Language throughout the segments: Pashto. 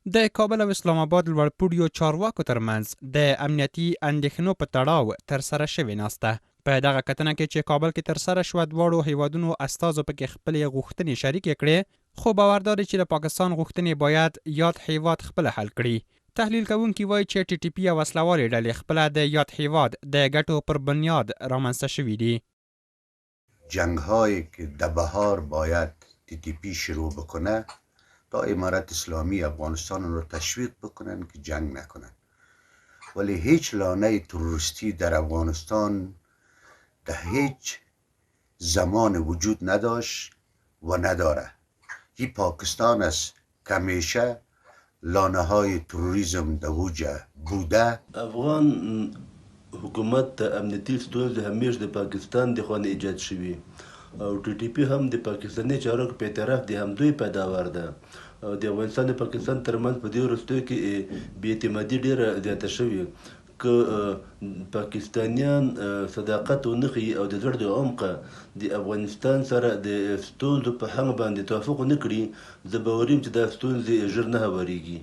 د کابل او اسلام اباد لوړپوړیو چارواکو ترمنځ د امنیتي اندېښنو په تړاو ترسره شوې ناسته. په دغه کتنه کې چې کابل کې ترسره شوه، دواړو هېوادونو استازو پکې خپلې غوښتنې شریکې کړې، خو باور دا دی چې د پاکستان غوښتنې باید یاد هېواد خپله حل کړي. تحلیل کوونکي وايي چې ټي ټي پي او وسله والې ډلې خپله د یاد هېواد د ګټو پر بنیاد رامنځته شوې دي. جنگ هایی که ده بهار باید تی تی پی شروع بکنه تا امارت اسلامی افغانستان رو تشویق بکنن که جنگ نکنن، ولی هیچ لانه تروریستی در افغانستان ده هیچ زمان وجود نداشت و نداره. این پاکستان است که همیشه لانه های تروریزم در اوجه بوده. افغان حکومت ته امنیتي ستونزې همیش د پاکستان د خوا نه ایجاد شوي او ټي ټي پي هم د پاکستاني چارواکو په اعتراف د همدوی پیداوار ده او د افغانستان او پاکستان ترمنځ په دې وروستیو کې بې اعتمادي ډیره زیاته شوې. که پاکستانیان صداقت ونه ښيي او د زړه د عمقه د افغانستان سره د ستونزو په حل باندې توافق ونه کړي، زه باوري یم چې دا ستونزې ژر نه هوارېږي.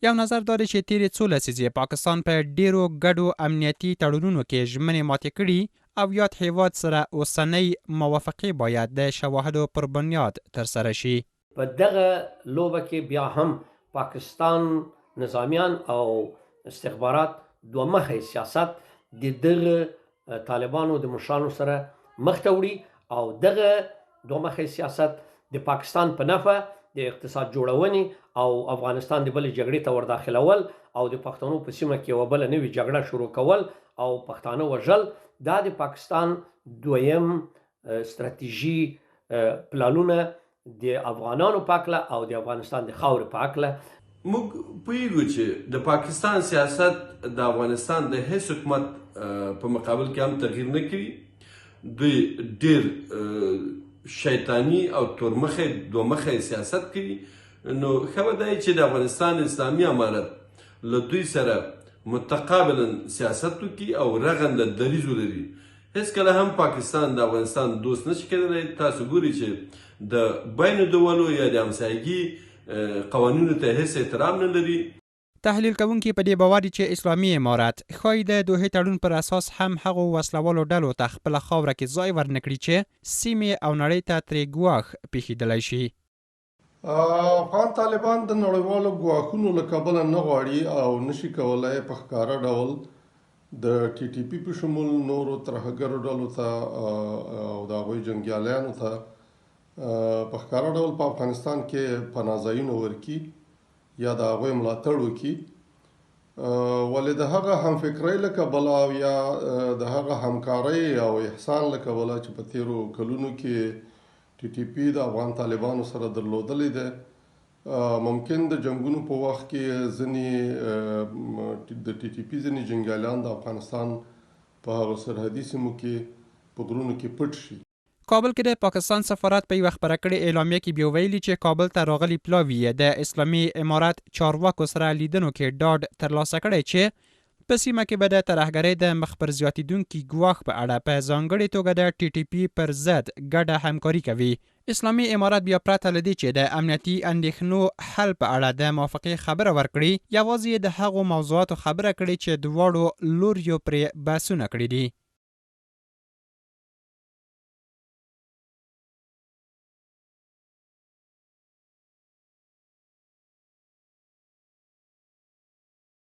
یو نظر دا دی چې تېرې څو لسیزې پاکستان په ډېرو ګډو امنیتي تړونونو کې ژمنې ماتې کړي او یاد هېواد سره اوسنۍ موافقې باید د شواهدو پر بنیاد ترسره شي. په دغه لوبه کې بیا هم پاکستان نظامیان او استخبارات دوه مخی سیاست د دغه طالبانو د مشرانو سره مخته وړي او دغه دوه مخی سیاست د پاکستان په نفع د اقتصاد جوړونې او افغانستان د بلې جګړې ته ورداخلول او د پښتنو په سیمه کې یوه بله نوې جګړه شروع کول او پښتانه وژل، دا د پاکستان دویم ستراتیژي پلانونه د افغانانو په هکله او د افغانستان د خاورې په هکله. موږ پوهیږو چې د پاکستان سیاست د افغانستان د هیڅ حکومت په مقابل کې هم تغییر نه کوي. دوی ډیر شیطانی او تورمخی دوه مخی سیاست کوي. نو ښه به دا چې د افغانستان اسلامي امارت له دوی سره متقابلا سیاست وکړي او رغنده دریځ ولري. هیڅکله هم پاکستان د افغانستان دوست نشي کېدلی. تاسو ګورئ چې د بین دولو یا د همسایګي قوانینو ته هیڅ احترام نه لري. تحلیل کوونکي په دې باور دي چې اسلامي امارت ښايي د دوحې تړون پر اساس هم هغو وسله والو ډلو ته خپله خاوره کې ځای ورنه کړي چې سیمې او نړۍ ته ترې ګواښ پېښېدلی شي. افغان طالبان د نړیوالو ګواښونو له کبله نه غواړي او نشي کولای په ښکاره ډول د ټي ټي پي په شمول نورو ترهګرو ډلو ته او د هغوی جنګیالیانو ته په ښکاره ډول په افغانستان کې پناه ځایونه ورکړي یا د هغوی ملاتړ وکړي، ولې د هغه همفکرۍ له کبله او یا د هغه همکارۍ او احسان له کبله چې په تیرو کلونو کې ټي ټي پي د افغان طالبانو سره درلودلې ده، ممکن د جنگونو په وخت کې ځینې د ټي ټي پي ځینې جنګیالیان د افغانستان په هغو سرحدي سیمو کې په غرونو کې پټ شي. کابل کې د پاکستان سفارت په یوه خپره کړې اعلامیه کې بیا ویلي چې کابل ته راغلي پلاوي یې د اسلامي امارت چارواکو سره لیدنو کې ډاډ ترلاسه کړی چې په سیمه کې به د ترهګرۍ د مخ پر زیاتېدونکي ګواښ په اړه په ځانګړې توګه د ټي ټي پي پر ضد ګډه همکاري کوي. اسلامي امارت بیا پرته له دې چې د امنیتي اندېښنو حل په اړه د موافقې خبره ورکړي، یوازې یې د هغو موضوعاتو خبره کړې چې دواړو لوریو پرې بحثونه کړي دي.